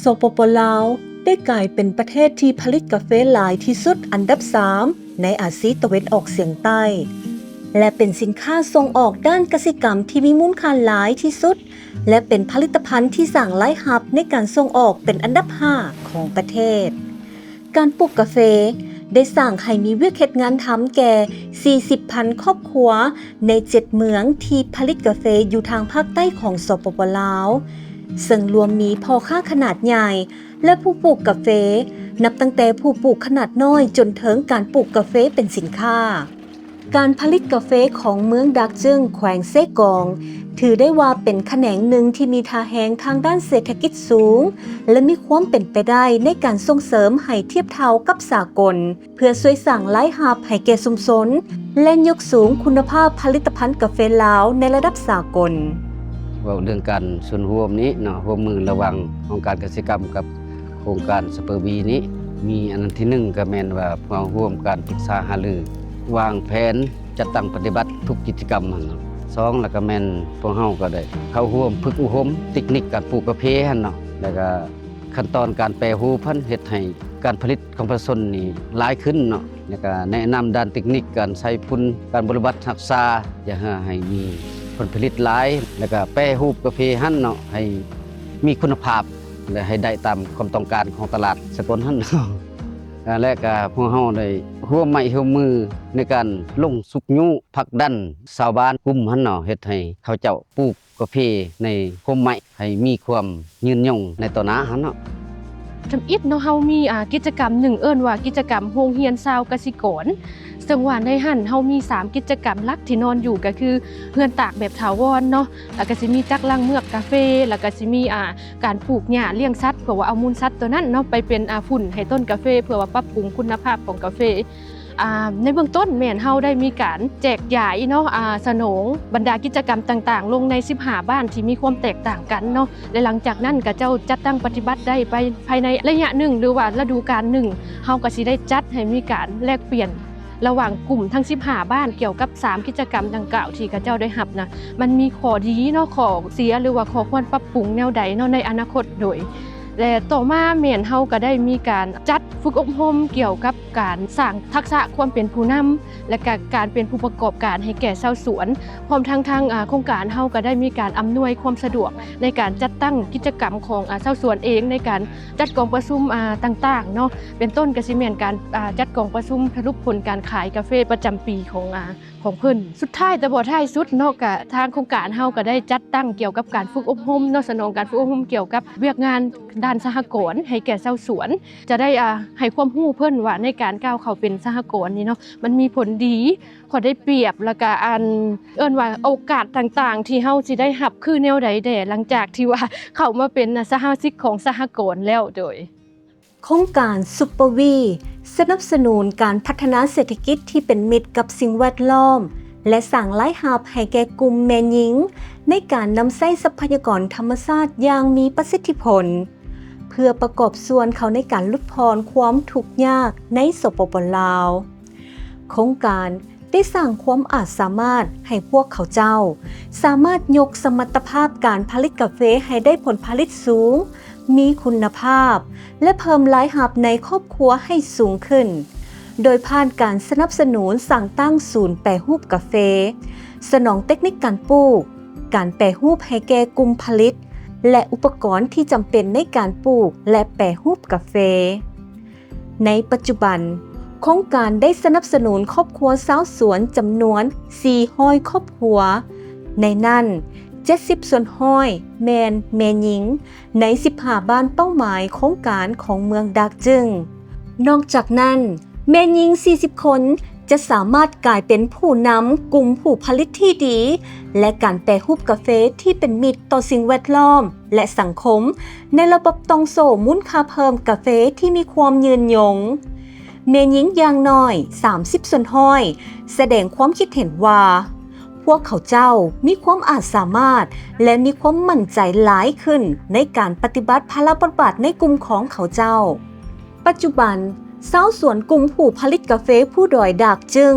ສປປ ລາວ ໄດ້ກາຍເປັນປະເທດທີ່ຜະລິດກາເຟຫຼາຍທີ່ສຸດອັນດັບສາມໃນອາຊີຕາເວັນອອກສຽງໃຕ້ ແລະ ເປັນສິນຄ້າສົ່ງອອກດ້ານກະສິກຳທີ່ມີມູນຄ່າຫຼາຍທີ່ສຸດ ແລະ ເປັນຜະລິດຕະພັນທີ່ສ້າງລາຍຮັບໃນການສົ່ງອອກເປັນອັນດັບຫ້າຂອງປະເທດ. ການປູກກາເຟໄດ້ສ້າງໃຫ້ມີວຽກເຮັດງານທຳແກ່ສີ່ສິບພັນຄອບຄົວໃນເຈັດເມືອງທີ່ຜະລິດກາເຟຢູ່ທາງພາກໃຕ້ຂອງ ສປປ ລາວ, ເຊິ່ງລວມມີພໍ່ຄ້າຂະໜາດໃຫຍ່ ແລະ ຜູ້ປູກກາເຟ, ນັບຕັ້ງແຕ່ຜູ້ປູກຂະໜາດນ້ອຍຈົນເຖິງການປູກກາເຟເປັນສິນຄ້າ. ການຜະລິດກາເຟຂອງເມືອງດາກຈຶງ ແຂວງເຊກອງ ຖືໄດ້ວ່າເປັນຂະແໜງໜຶ່ງທີ່ມີທ່າແຮງທາງດ້ານເສດຖະກິດສູງ ແລະ ມີຄວາມເປັນໄປໄດ້ໃນການສົ່ງເສີມໃຫ້ທຽບເທົ່າກັບສາກົນ ເພື່ອຊ່ວຍສ້າງລາຍຮັບໃຫ້ແກ່ຊຸມຊົນ ແລະ ຍົກສູງຄຸນນະພາບຜະລິດຕະພັນກາເຟລາວໃນລະດັບສາກົນ. ເວົ້າເລື່ອງການສ່ວນຮ່ວມນີ້ເນາະ, ຮ່ວມມືລະຫວ່າງຫ້ອງການກະສິກຳກັບໂຄງການ ສະເປີວີ ນີ້ ມີອັນນັ້ນ ທີໜຶ່ງ ກໍແມ່ນວ່າພວກເຮົາຮ່ວມການປຶກສາຫາລື, ວາງແຜນ, ຈັດຕັ້ງປະຕິບັດທຸກກິດຈະກຳຫັ້ນ. ສອງ ລະກະແມ່ນພວກເຮົາກໍໄດ້ເຂົ້າຮ່ວມຝຶກອົບຮົມເຕັກນິກການປູກກາເຟຫັ້ນເນາະ, ລະກະຂັ້ນຕອນການແປຮູບຫັ້ນ ເຮັດໃຫ້ການຜະລິດຂອງປະຊາຊົນນີ້ຫຼາຍຂຶ້ນເນາະ. ແລ້ວກະແນະນຳດ້ານເຕັກນິກການໃຊ້ຝຸ່ນ, ການບໍລິບັດຮັກສາ ຢ່າໃຫ້ມີຜົນຜະລິດຫຼາຍ, ແລ້ວກະແປຮູບກາເຟຫັ້ນເນາະ ໃຫ້ມີຄຸນນະພາບ ແລະ ໃຫ້ໄດ້ຕາມຄວາມຕ້ອງການຂອງຕະຫຼາດສາກົນຫັ້ນເນາະ. ແລະກະພວກເຮົາໄດ້ຮ່ວມໄມ້ຮ່ວມມືໃນການລົງຊຸກຍູ້ຜັກດັນຊາວບ້ານກຸ່ມຫັ້ນເນາະ, ເຮັດໃຫ້ເຂົາເຈົ້າປູກ ກາເຟໃນຮົ່ມໄມ້ໃຫ້ມີຄວາມຍືນຍົງໃນຕໍ່ໜ້າຫັ້ນເນາະ. ທຳອິດເນາະ ເຮົາມີ ອາ ກິດຈະກຳໜຶ່ງ ເອີ້ນວ່າກິດຈະກຳໂຮງຮຽນຊາວກະສິກອນ, ເຊິ່ງວ່າໃນຫັ້ນເຮົາມີສາມກິດຈະກຳຫຼັກທີ່ນອນຢູ່ ກໍຄືເຮືອນຕາກແບບຖາວອນເນາະ, ແລ້ວກໍຊິມີຈັກລ້າງເມືອກກາເຟ, ແລ້ວກໍຊິມີ ອາ ການປູກຫຍ້າລ້ຽງສັດ ເພື່ອວ່າເອົາມູນສັດຕົວນັ້ນເນາະ ໄປເປັນ ອາ ຝຸ່ນໃຫ້ຕົ້ນກາເຟ ເພື່ອວ່າປັບປຸງຄຸນນະພາບຂອງກາເຟ. ອາ ໃນເບື້ອງຕົ້ນແມ່ນເຮົາໄດ້ມີການແຈກຢາຍເນາະ ອາ ສະໜອງບັນດາກິດຈະກຳຕ່າງໆ ລົງໃນສິບຫ້າບ້ານທີ່ມີຄວາມແຕກຕ່າງກັນເນາະ ແລະ ຫຼັງຈາກນັ້ນຂະເຈົ້າຈັດຕັ້ງປະຕິບັດໄດ້ໄປພາຍໃນໄລຍະໜຶ່ງ ຫຼືວ່າລະດູການໜຶ່ງ ເຮົາກໍຊິໄດ້ຈັດໃຫ້ມີການແລກປ່ຽນລະຫວ່າງກຸ່ມທັງສິບຫ້າບ້ານ ກ່ຽວກັບສາມກິດຈະກຳດັ່ງກ່າວທີ່ຂະເຈົ້າໄດ້ຮັບນະ ມັນມີຂໍ້ດີເນາະ ຂໍ້ເສຍ ຫຼືວ່າຂໍ້ຄວນປັບປຸງແນວໃດເນາະໃນອະນາຄົດໂດຍ ແລະ ຕໍ່ມາແມ່ນເຮົາກໍໄດ້ມີການຈັດຝຶກອົບຮົມກ່ຽວກັບການສ້າງທັກສະຄວາມເປັນຜູ້ນຳ ແລະ ກະການເປັນຜູ້ປະກອບການໃຫ້ແກ່ຊາວສວນ. ພ້ອມທັງທາງ ອາ ໂຄງການເຮົາກໍໄດ້ມີການອຳນວຍຄວາມສະດວກໃນການຈັດຕັ້ງກິດຈະກຳຂອງ ອາ ຊາວສວນເອງ ໃນການຈັດກອງປະຊຸມ ອາ ຕ່າງໆເນາະ ເປັນຕົ້ນກໍຊິແມ່ນການ ອາ ຈັດກອງປະຊຸມສະຫຼຸບຜົນການຂາຍກາເຟປະຈຳປີຂອງ ອາ ຂອງເພິ່ນ. ສຸດທ້າຍແຕ່ບໍ່ທ້າຍສຸດເນາະ ກະທາງໂຄງການເຮົາກໍໄດ້ຈັດຕັ້ງກ່ຽວກັບການຝຶກອົບຮົມເນາະ ສະໜອງການຝຶກອົບຮົມກ່ຽວກັບວຽກງານດ້ານສະຫະກອນໃຫ້ແກ່ຊາວສວນ ຈະໄດ້ ອາ ໃຫ້ຄວາມຮູ້ເພິ່ນວ່າໃນການກ້າວເຂົ້າເປັນສະຫະກອນນີ້ເນາະ ມັນມີຜົນດີ, ຂໍ້ໄດ້ປຽບ ແລ້ວກະ ອັນ ເອີ້ນວ່າໂອກາດຕ່າງໆທີ່ເຮົາຊິໄດ້ຮັບຄືແນວໃດແດ່ ຫຼັງຈາກທີ່ວ່າເຂົ້າມາເປັນສະມາຊິກຂອງສະຫະກອນແລ້ວ. ໂດຍ ໂຄງການຊຸບເປີວີ ສະໜັບສະໜູນການພັດທະນາເສດຖະກິດທີ່ເປັນມິດກັບສິ່ງແວດລ້ອມ ແລະ ສ້າງລາຍຮັບໃຫ້ແກ່ກຸ່ມແມ່ຍິງ ໃນການນຳໃຊ້ຊັບພະຍາກອນທຳມະຊາດຢ່າງມີປະສິດທິຜົນ ເພື່ອປະກອບສ່ວນເຂົ້າໃນການຫຼຸດຜ່ອນຄວາມທຸກຍາກໃນ ສປປ ລາວ. ໂຄງການໄດ້ສ້າງຄວາມອາດສາມາດໃຫ້ພວກເຂົາເຈົ້າ ສາມາດຍົກສະມັດຕະພາບການຜະລິດກາເຟໃຫ້ໄດ້ຜົນຜະລິດສູງ, ມີຄຸນນະພາບ ແລະ ເພີ່ມລາຍຮັບໃນຄອບຄົວໃຫ້ສູງຂຶ້ນ ໂດຍຜ່ານການສະໜັບສະໜູນສ້າງຕັ້ງສູນແປຮູບກາເຟ, ສະໜອງເຕັກນິກການປູກ, ການແປຮູບໃຫ້ແກ່ກຸ່ມຜະລິດ ແລະ ອຸປະກອນທີ່ຈຳເປັນໃນການປູກ ແລະ ແປຮູບກາເຟ. ໃນປັດຈຸບັນ, ໂຄງການໄດ້ສະໜັບສະໜູນຄອບຄົວຊາວສວນຈຳນວນສີ່ຮ້ອຍຄອບຄົວ, ໃນນັ້ນ ເຈັດສິບສ່ວນຮ້ອຍແມ່ນແມ່ຍິງ ໃນສິບຫ້າບ້ານເປົ້າໝາຍໂຄງການຂອງເມືອງດາກຈຶງ. ນອກຈາກນັ້ນ, ແມ່ຍິງສີ່ສິບຄົນຈະສາມາດກາຍເປັນຜູ້ນຳກຸ່ມຜູ້ຜະລິດທີ່ດີ ແລະ ການແປຮູບກາເຟທີ່ເປັນມິດຕໍ່ສິ່ງແວດລ້ອມ ແລະ ສັງຄົມ ໃນລະບົບຕ່ອງໂສ້ມູນຄ່າເພີ່ມກາເຟທີ່ມີຄວາມຍືນຍົງ. ແມ່ຍິງຢ່າງໜ້ອຍສາມສິບສ່ວນຮ້ອຍສະແດງຄວາມຄິດເຫັນວ່າ ພວກເຂົາເຈົ້າມີຄວາມອາດສາມາດ ແລະ ມີຄວາມໝັ້ນໃຈຫຼາຍຂຶ້ນໃນການປະຕິບັດພາລະບົດບາດໃນກຸ່ມຂອງເຂົາເຈົ້າ. ປັດຈຸບັນ, ຊາວສວນກຸ່ມຜູ້ຜະລິດກາເຟພູດອຍດາກຈຶງ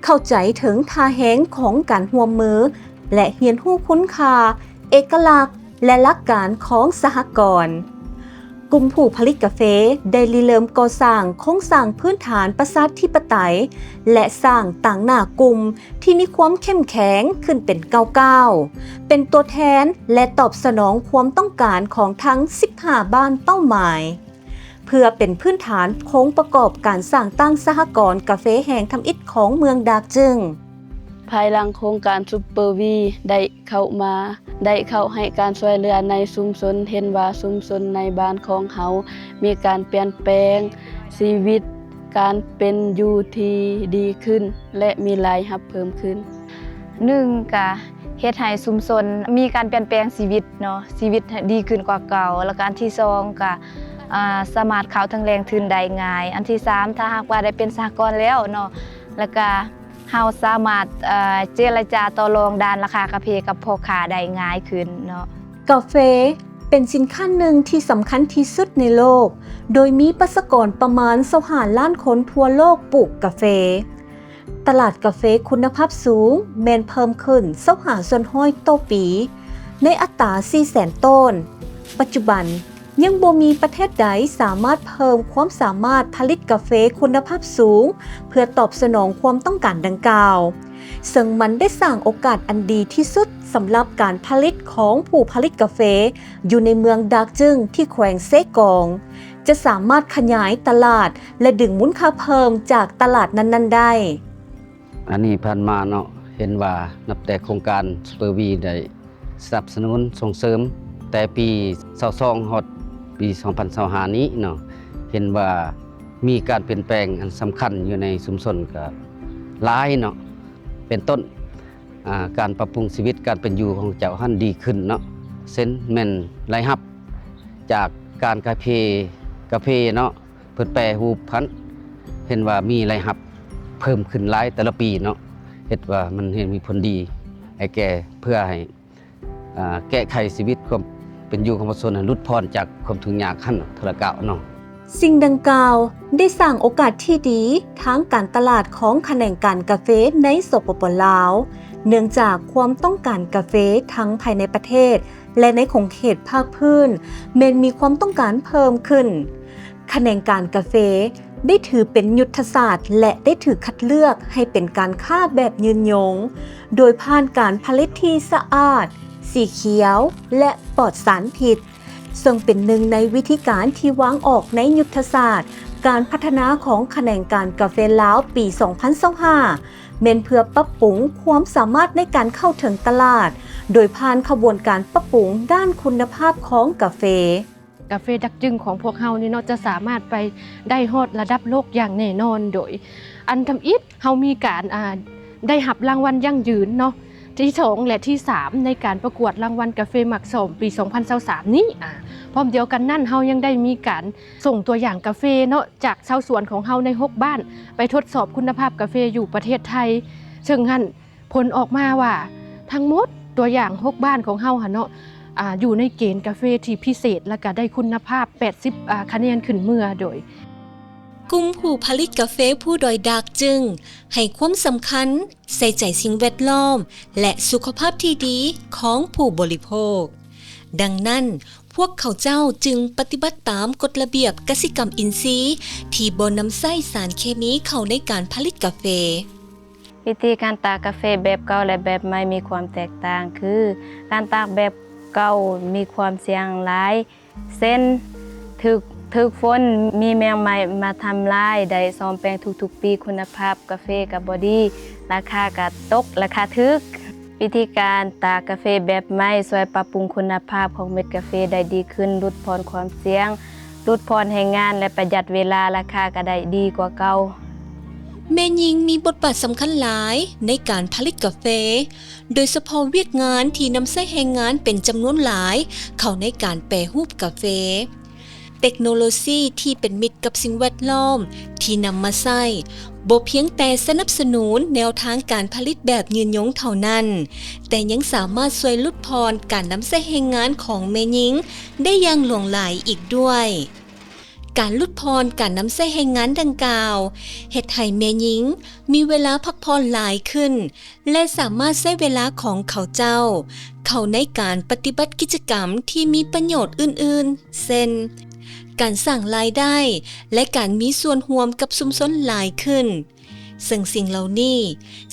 ເຂົ້າໃຈເຖິງທ່າແຮງຂອງການຮ່ວມມື ແລະ ຮຽນຮູ້ຄຸນຄ່າ, ເອກະລັກ ແລະ ຫຼັກການຂອງສະຫະກອນ. ກຸ່ມຜູ້ຜະລິດກາເຟໄດ້ລິເລີ່ມກໍ່ສ້າງໂຄງສ້າງພື້ນຖານປະຊາທິປະໄຕ ແລະ ສ້າງຕາງໜ້າກຸ່ມທີ່ມີຄວາມເຂັ້ມແຂງຂຶ້ນເປັນກ້າວໆ, ເປັນຕົວແທນ ແລະ ຕອບສະໜອງຄວາມຕ້ອງການຂອງທັງສິບຫ້າບ້ານເປົ້າໝາຍ ເພື່ອເປັນພື້ນຖານໂຄງປະກອບການສ້າງຕັ້ງສະຫະກອນກາເຟແຫ່ງທຳອິດຂອງເມືອງດາກຈຶງ. ພາຍຫຼັງໂຄງການຊຸບເປີວີໄດ້ເຂົ້າມາ, ໄດ້ເຂົ້າໃຫ້ການຊ່ວຍເຫຼືອໃນຊຸມຊົນ, ເຫັນວ່າຊຸມຊົນໃນບ້ານຂອງເຮົາມີການປ່ຽນແປງຊີວິດ, ການເປັນຢູ່ທີ່ດີຂຶ້ນ ແລະ ມີລາຍຮັບເພີ່ມຂຶ້ນ. ໜຶ່ງ ກະເຮັດໃຫ້ຊຸມຊົນມີການປ່ຽນແປງຊີວິດເນາະ, ຊີວິດດີຂຶ້ນກວ່າເກົ່າ. ແລ້ວກະອັນທີສອງ ກະ ອ່າ ສາມາດເຂົ້າເຖິງແຫຼ່ງທຶນໄດ້ງ່າຍ. ອັນທີສາມ ຖ້າຫາກວ່າໄດ້ເປັນສະຫະກອນແລ້ວເນາະ, ແລ້ວກະ ເຮົາສາມາດ ເອີ ເຈລະຈາຕໍ່ລອງດ້ານລາຄາກາເຟກັບພໍ່ຄ້າໄດ້ງ່າຍຂຶ້ນເນາະ. ກາເຟເປັນສິນຄ້າໜຶ່ງທີ່ສຳຄັນທີ່ສຸດໃນໂລກ, ໂດຍມີປະຊາກອນປະມານຊາວຫ້າລ້ານຄົນທົ່ວໂລກປູກກາເຟ. ຕະຫຼາດກາເຟຄຸນນະພາບສູງແມ່ນເພີ່ມຂຶ້ນຊາວຫ້າສ່ວນຮ້ອຍຕໍ່ປີ ໃນອັດຕາສີ່ແສນໂຕນ. ປັດຈຸບັນ ຍັງບໍ່ມີປະເທດໃດສາມາດເພີ່ມຄວາມສາມາດຜະລິດກາເຟຄຸນນະພາບສູງ ເພື່ອຕອບສະໜອງຄວາມຕ້ອງການດັ່ງກ່າວ, ເຊິ່ງມັນໄດ້ສ້າງໂອກາດອັນດີທີ່ສຸດສຳລັບການຜະລິດຂອງຜູ້ຜະລິດກາເຟຢູ່ໃນເມືອງດາກຈຶງທີ່ແຂວງເຊກອງ ຈະສາມາດຂະຫຍາຍຕະຫຼາດ ແລະ ດຶງມູນຄ່າເພີ່ມຈາກຕະຫຼາດນັ້ນໆໄດ້. ອັນນີ້ຜ່ານມາເນາະ ເຫັນວ່ານັບແຕ່ໂຄງການຊຸບເປີວີໄດ້ສະໜັບສະໜູນສົ່ງເສີມແຕ່ປີຊາວສອງຮອດປີສອງພັນຊາວຫ້ານີ້ເນາະ, ເຫັນວ່າມີການປ່ຽນແປງອັນສຳຄັນຢູ່ໃນຊຸມຊົນກໍຫຼາຍເນາະ, ເປັນຕົ້ນ ອ່າ ການປັບປຸງຊີວິດການເປັນຢູ່ຂອງເຈົ້າຫັ້ນດີຂຶ້ນເນາະ, ເຊັ່ນແມ່ນລາຍຮັບຈາກການກາເຟ ກາເຟເນາະ ເພິ່ນແປຮູບຫັ້ນ ເຫັນວ່າມີລາຍຮັບເພີ່ມຂຶ້ນຫຼາຍແຕ່ລະປີເນາະ, ເຮັດວ່າມັນເຮັດມີຜົນດີໃຫ້ແກ່ ເພື່ອໃຫ້ ອ່າ ແກ້ໄຂຊີວິດຄວາມເປັນຢູ່ຂອງປະຊາຊົນໃຫ້ຫຼຸດຜ່ອນຈາກຄວາມທຸກຍາກຫັ້ນເທື່ອລະກ້າວເນາະ. ສິ່ງດັ່ງກ່າວໄດ້ສ້າງໂອກາດທີ່ດີທາງການຕະຫຼາດຂອງຂະແໜງການກາເຟໃນ ສປປ ລາວ, ເນື່ອງຈາກຄວາມຕ້ອງການກາເຟທັງພາຍໃນປະເທດ ແລະ ໃນຂົງເຂດພາກພື້ນ ແມ່ນມີຄວາມຕ້ອງການເພີ່ມຂຶ້ນ. ຂະແໜງການກາເຟໄດ້ຖືເປັນຍຸດທະສາດ ແລະ ໄດ້ຖືກຄັດເລືອກໃຫ້ເປັນການຄ້າແບບຍືນຍົງ ໂດຍຜ່ານການຜະລິດທີ່ສະອາດ, ສີຂຽວ ແລະ ປອດສານພິດ, ເຊິ່ງເປັນໜຶ່ງໃນວິທີການທີ່ວາງອອກໃນຍຸດທະສາດການພັດທະນາຂອງຂະແໜງການກາເຟລາວປີສອງພັນຊາວຫ້າ ແມ່ນເພື່ອປັບປຸງຄວາມສາມາດໃນການເຂົ້າເຖິງຕະຫຼາດ ໂດຍຜ່ານຂະບວນການປັບປຸງດ້ານຄຸນນະພາບຂອງກາເຟ. ກາເຟດາກຈຶງຂອງພວກເຮົານີ້ເນາະ ຈະສາມາດໄປໄດ້ຮອດລະດັບໂລກຢ່າງແນ່ນອນ, ໂດຍອັນທຳອິດເຮົາມີການ ອ່າ ໄດ້ຮັບລາງວັນຢັ້ງຢືນເນາະ ທີສອງ ແລະ ທີສາມ ໃນການປະກວດລາງວັນກາເຟໝາກສອມປີສອງພັນຊາວສາມນີ້. ອາ ພ້ອມດຽວກັນນັ້ນ ເຮົາຍັງໄດ້ມີການສົ່ງຕົວຢ່າງກາເຟເນາະ ຈາກຊາວສວນຂອງເຮົາໃນຫົກບ້ານ ໄປທົດສອບຄຸນນະພາບກາເຟຢູ່ປະເທດໄທ, ເຊິ່ງຫັ້ນ ຜົນອອກມາວ່າທັງໝົດຕົວຢ່າງຫົກບ້ານຂອງເຮົາຫັ້ນເນາະ ອາ ຢູ່ໃນເກນກາເຟທີ່ພິເສດ ແລະ ກະໄດ້ຄຸນນະພາບແປດສິບ ອາ ຄະແນນຂຶ້ນເມືອ. ໂດຍ ກຸ່ມຜູ້ຜະລິດກາເຟພູດອຍດາກຈຶງໃຫ້ຄວາມສຳຄັນໃສ່ໃຈສິ່ງແວດລ້ອມ ແລະ ສຸຂະພາບທີ່ດີຂອງຜູ້ບໍລິໂພກ. ດັ່ງນັ້ນ, ພວກເຂົາເຈົ້າຈຶ່ງປະຕິບັດຕາມກົດລະບຽບກະສິກຳອິນຊີທີ່ບໍ່ນຳໃຊ້ສານເຄມີເຂົ້າໃນການຜະລິດກາເຟ. ວິທີການຕາກກາເຟແບບເກົ່າ ແລະ ແບບໃໝ່ມີຄວາມແຕກຕ່າງ ຄື ການຕາກແບບເກົ່າມີຄວາມສ່ຽງຫຼາຍ ເຊັ່ນ ຖືກ ຖືກຝົນ, ມີແມງໄມ້ມາທຳລາຍ, ໄດ້ສ້ອມແປງທຸກໆປີ, ຄຸນນະພາບກາເຟກໍບໍ່ດີ, ລາຄາກໍຕົກ, ລາຄາຖືກ. ວິທີການຕາກກາເຟແບບໃໝ່ຊ່ວຍປັບປຸງຄຸນນະພາບຂອງເມັດກາເຟໄດ້ດີຂຶ້ນ, ຫຼຸດຜ່ອນຄວາມສ່ຽງ, ຫຼຸດຜ່ອນແຮງງານ ແລະ ປະຢັດເວລາ, ລາຄາກໍໄດ້ດີກວ່າເກົ່າ. ແມ່ຍິງມີບົດບາດສຳຄັນຫຼາຍໃນການຜະລິດກາເຟ, ໂດຍສະເພາະວຽກງານທີ່ນຳໃຊ້ແຮງງານເປັນຈຳນວນຫຼາຍເຂົ້າໃນການແປຮູບກາເຟ. ເຕັກໂນໂລຊີທີ່ເປັນມິດກັບສິ່ງແວດລ້ອມທີ່ນຳມາໃຊ້ ບໍ່ພຽງແຕ່ສະໜັບສະໜູນແນວທາງການຜະລິດແບບຍືນຍົງເທົ່ານັ້ນ, ແຕ່ຍັງສາມາດຊ່ວຍຫຼຸດຜ່ອນການນຳໃຊ້ແຮງງານຂອງແມ່ຍິງໄດ້ຢ່າງຫຼວງຫຼາຍອີກດ້ວຍ. ການຫຼຸດຜ່ອນການນຳໃຊ້ແຮງງານດັ່ງກ່າວ ເຮັດໃຫ້ແມ່ຍິງມີເວລາພັກຜ່ອນຫຼາຍຂຶ້ນ ແລະ ສາມາດໃຊ້ເວລາຂອງເຂົາເຈົ້າເຂົ້າໃນການປະຕິບັດກິດຈະກຳທີ່ມີປະໂຫຍດອື່ນໆ ເຊັ່ນ ການສ້າງລາຍໄດ້ ແລະ ການມີສ່ວນຮ່ວມກັບຊຸມຊົນຫຼາຍຂຶ້ນ, ເຊິ່ງສິ່ງເຫຼົ່ານີ້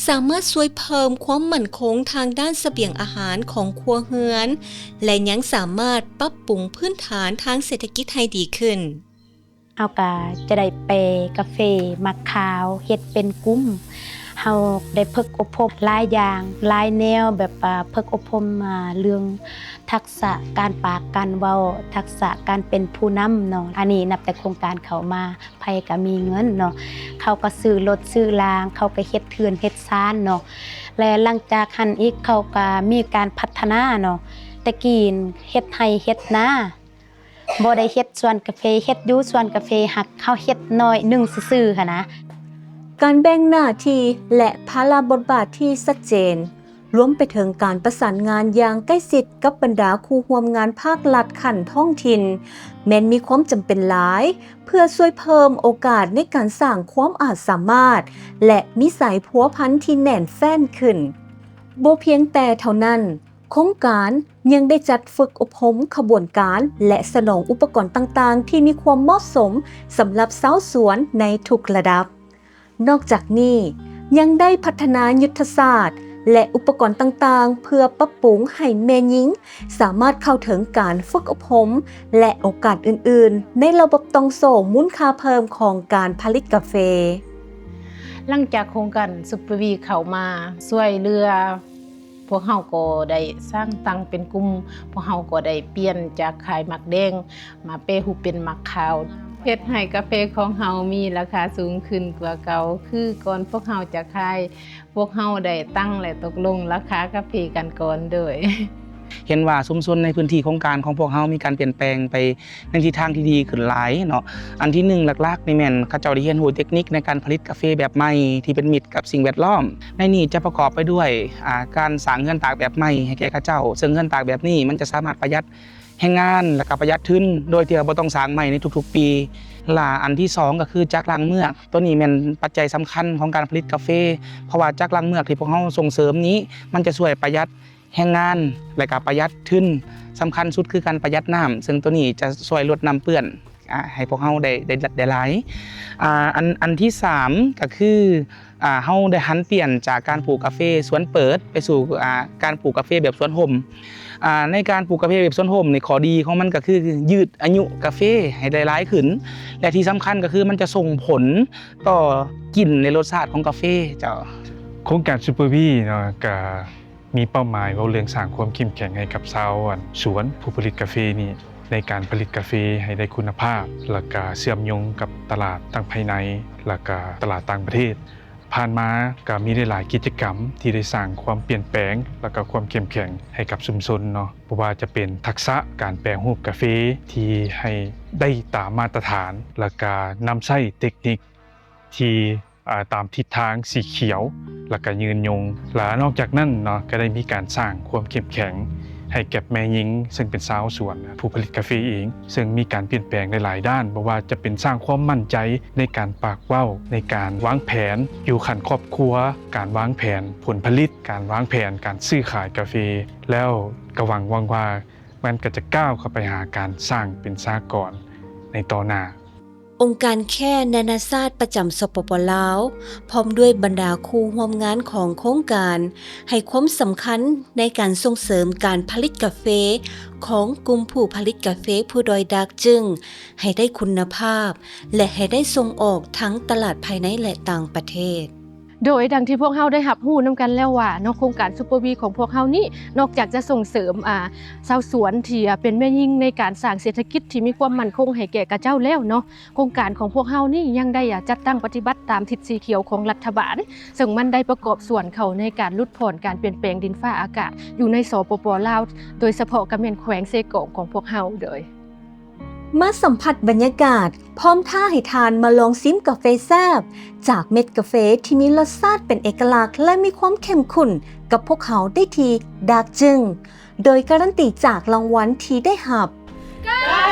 ສາມາດຊ່ວຍເພີ່ມຄວາມໝັ້ນຄົງທາງດ້ານສະບຽງອາຫານຂອງຄົວເຮືອນ ແລະ ຍັງສາມາດປັບປຸງພື້ນຖານທາງເສດຖະກິດໃຫ້ດີຂຶ້ນ. ເຮົາກະຈະໄດ້ແປກາເຟໝາກຂາວ ເຮັດເປັນກຸ່ມ. ເຮົາໄດ້ຝຶກອົບຮົມຫຼາຍຢ່າງ ຫຼາຍແນວ ແບບວ່າຝຶກອົບຮົມເລື່ອງທັກສະການປາກການເວົ້າ ທັກສະການເປັນຜູ້ນຳເນາະ. ອັນນີ້ນັບແຕ່ໂຄງການເຂົ້າມາ ໃຜກະມີເງິນເນາະ ເຂົາກະຊື້ລົດຊື້ລາງ ເຂົາກະເຮັດເຮືອນເຮັດຊານເນາະ. ແລະ ຫຼັງຈາກຫັ້ນອີກ ເຂົາກະມີການພັດທະນາເນາະ. ແຕ່ກີ້ເຮັດໄຮ່ເຮັດນາ ບໍ່ໄດ້ເຮັດສວນກາເຟ ເຮັດຢູ່ສວນກາເຟ ຫາກເຮົາເຮັດໜ້ອຍໜຶ່ງຊື່ໆຫັ້ນນະ. ການແບ່ງໜ້າທີ່ ແລະ ພາລະບົດບາດທີ່ຊັດເຈນ, ລວມໄປເຖິງການປະສານງານຢ່າງໃກ້ຊິດກັບບັນດາຄູ່ຮ່ວມງານພາກລັດຂັ້ນທ້ອງຖິ່ນ ແມ່ນມີຄວາມຈຳເປັນຫຼາຍ ເພື່ອຊ່ວຍເພີ່ມໂອກາດໃນການສ້າງຄວາມອາດສາມາດ ແລະ ມີສາຍພົວພັນທີ່ແໜ້ນແຟ້ນຂຶ້ນ. ບໍ່ພຽງແຕ່ເທົ່ານັ້ນ, ໂຄງການຍັງໄດ້ຈັດຝຶກອົບຮົມຂະບວນການ ແລະ ສະໜອງອຸປະກອນຕ່າງໆທີ່ມີຄວາມເໝາະສົມສຳລັບຊາວສວນໃນທຸກລະດັບ. ນອກຈາກນີ້, ຍັງໄດ້ພັດທະນາຍຸດທະສາດ ແລະ ອຸປະກອນຕ່າງໆ ເພື່ອປັບປຸງໃຫ້ແມ່ຍິງສາມາດເຂົ້າເຖິງການຝຶກອົບຮົມ ແລະ ໂອກາດອື່ນໆ ໃນລະບົບຕ່ອງໂສ້ມູນຄ່າເພີ່ມຂອງການຜະລິດກາເຟ. ຫຼັງຈາກໂຄງການຊຸບເປີວີເຂົ້າມາຊ່ວຍເຫຼືອ ພວກເຮົາກໍໄດ້ສ້າງຕັ້ງເປັນກຸ່ມ, ພວກເຮົາກໍໄດ້ປ່ຽນຈາກຂາຍໝາກແດງມາແປຮູບເປັນໝາກຂາວ, ເຮັດໃຫ້ກາເຟຂອງເຮົາມີລາຄາສູງຂຶ້ນກວ່າເກົ່າ. ຄືກ່ອນພວກເຮົາຈະຂາຍ, ພວກເຮົາໄດ້ຕັ້ງ ແລະ ຕົກລົງລາຄາກາເຟກັນກ່ອນໂດຍ. ເຫັນວ່າຊຸມຊົນໃນພື້ນທີ່ໂຄງການຂອງພວກເຮົາມີການປ່ຽນແປງໄປ ໃນທິດທາງທີ່ດີຂຶ້ນຫຼາຍເນາະ. ອັນທີໜຶ່ງຫຼັກໆນີ້ແມ່ນເຂົາເຈົ້າໄດ້ຮຽນຮູ້ເຕັກນິກໃນການຜະລິດກາເຟແບບໃໝ່ທີ່ເປັນມິດກັບສິ່ງແວດລ້ອມ. ໃນນີ້ຈະປະກອບໄປດ້ວຍ ອາ ການສ້າງເຮືອນຕາກແບບໃໝ່ໃຫ້ແກ່ເຂົາເຈົ້າ, ເຊິ່ງເຮືອນຕາກແບບນີ້ມັນຈະສາມາດປະຢັດແຮງງານ ແລະກະປະຢັດທຶນ ໂດຍທີ່ວ່າບໍ່ຕ້ອງສ້າງໃໝ່ໃນທຸກໆປີ. ລະອັນທີສອງກະຄືຈັກລ້າງເມືອກ, ໂຕນີ້ແມ່ນປັດໄຈສຳຄັນຂອງການຜະລິດກາເຟ, ເພາະວ່າຈັກລ້າງເມືອກທີ່ພວກເຮົາສົ່ງເສີມນີ້ ມັນຈະຊ່ວຍປະຢັດ ແຮງງານ ແລະກະປະຢັດທຶນ, ສຳຄັນສຸດຄືການປະຢັດນ້ຳ, ເຊິ່ງໂຕນີ້ຈະຊ່ວຍລົດນ້ຳເປື້ອນ ອາ ໃຫ້ພວກເຮົາໄດ້ ໄດ້ ໄດ້ຫຼາຍ. ອາ ອັນ ອັນທີສາມກະຄື ອາ ເຮົາໄດ້ຫັນປ່ຽນຈາກການປູກກາເຟສວນເປີດ ໄປສູ່ ອາ ການປູກກາເຟແບບສວນຮົ່ມ. ອາ ໃນການປູກກາເຟແບບສວນຮົ່ມນີ້ ຂໍ້ດີຂອງມັນກະຄືຍືດອາຍຸກາເຟໃຫ້ໄດ້ຫຼາຍຂຶ້ນ ແລະທີ່ສຳຄັນກະຄືມັນຈະສົ່ງຜົນຕໍ່ກິ່ນ ແລະລົດຊາດຂອງກາເຟເຈົ້າ. ໂຄງການຊຸບເປີວີເນາະ ກະ ມີເປົ້າໝາຍເວົ້າເລື່ອງສ້າງຄວາມເຂັ້ມແຂງໃຫ້ກັບຊາວສວນຜູ້ຜະລິດກາເຟນີ້ ໃນການຜະລິດກາເຟໃຫ້ໄດ້ຄຸນນະພາບ ແລ້ວກະເຊື່ອມໂຍງກັບຕະຫຼາດທັງພາຍໃນ ແລ້ວກະຕະຫຼາດຕ່າງປະເທດ. ຜ່ານມາກະມີຫຼາຍໆກິດຈະກຳທີ່ໄດ້ສ້າງຄວາມປ່ຽນແປງ ແລ້ວກະຄວາມເຂັ້ມແຂງໃຫ້ກັບຊຸມຊົນເນາະ, ບໍ່ວ່າຈະເປັນທັກສະການແປຮູບກາເຟທີ່ໃຫ້ໄດ້ຕາມມາດຕະຖານ ແລ້ວກະນຳໃຊ້ເຕັກນິກທີ່ ອາ ຕາມທິດທາງສີຂຽວ ແລ້ວກະຍືນຍົງ. ແລະນອກຈາກນັ້ນເນາະ ກະໄດ້ມີການສ້າງຄວາມເຂັ້ມແຂງໃຫ້ແກ່ແມ່ຍິງ ເຊິ່ງເປັນຊາວສວນ ຜູ້ຜະລິດກາເຟເອງ ເຊິ່ງມີການປ່ຽນແປງຫຼາຍໆດ້ານ, ບໍ່ວ່າຈະເປັນສ້າງຄວາມໝັ້ນໃຈໃນການປາກເວົ້າ, ໃນການວາງແຜນຢູ່ຂັ້ນຄອບຄົວ, ການວາງແຜນຜົນຜະລິດ, ການວາງແຜນການຊື້ຂາຍກາເຟ, ແລ້ວກະຫວັງວ່າມັນກະຈະກ້າວເຂົ້າໄປຫາການສ້າງເປັນສະຫະກອນໃນຕໍ່ໜ້າ. ອົງການແຄນານາຊາດປະຈຳ ສປປ ລາວ ພ້ອມດ້ວຍບັນດາຄູ່ຮ່ວມງານຂອງໂຄງການ ໃຫ້ຄວາມສຳຄັນໃນການສົ່ງເສີມການຜະລິດກາເຟຂອງກຸ່ມຜູ້ຜະລິດກາເຟພູດອຍດາກຈຶງ ໃຫ້ໄດ້ຄຸນນະພາບ ແລະ ໃຫ້ໄດ້ສົ່ງອອກທັງຕະຫຼາດພາຍໃນ ແລະ ຕ່າງປະເທດ. ໂດຍດັ່ງທີ່ພວກເຮົາໄດ້ຮັບຮູ້ນຳກັນແລ້ວວ່າເນາະ ໂຄງການຊຸບເປີວີຂອງພວກເຮົານີ້ ນອກຈາກຈະສົ່ງເສີມ ອາ ຊາວສວນທີ່ ອາ ເປັນແມ່ຍິງໃນການສ້າງເສດຖະກິດທີ່ມີຄວາມໝັ້ນຄົງໃຫ້ແກ່ຂະເຈົ້າແລ້ວເນາະ ໂຄງການຂອງພວກເຮົານີ້ຍັງໄດ້ ອາ ຈັດຕັ້ງປະຕິບັດຕາມທິດສີຂຽວຂອງລັດຖະບານ ເຊິ່ງມັນໄດ້ປະກອບສ່ວນເຂົ້າໃນການຫຼຸດຜ່ອນການປ່ຽນແປງດິນຟ້າອາກາດຢູ່ໃນ ສປປ ລາວ ໂດຍສະເພາະກະແມ່ນແຂວງເຊກອງຂອງພວກເຮົາ. ໂດຍ ມາສຳຜັດບັນຍາກາດ ພ້ອມທ້າໃຫ້ທ່ານມາລອງຊິມກາເຟແຊບ ຈາກເມັດກາເຟທີ່ມີລົດຊາດເປັນເອກະລັກ ແລະ ມີຄວາມເຂັ້ມຂຸ້ນກັບພວກເຮົາໄດ້ທີ່ດາກຈຶງ ໂດຍກາຣັນຕີຈາກລາງວັນທີ່ໄດ້ຮັບ. ກາ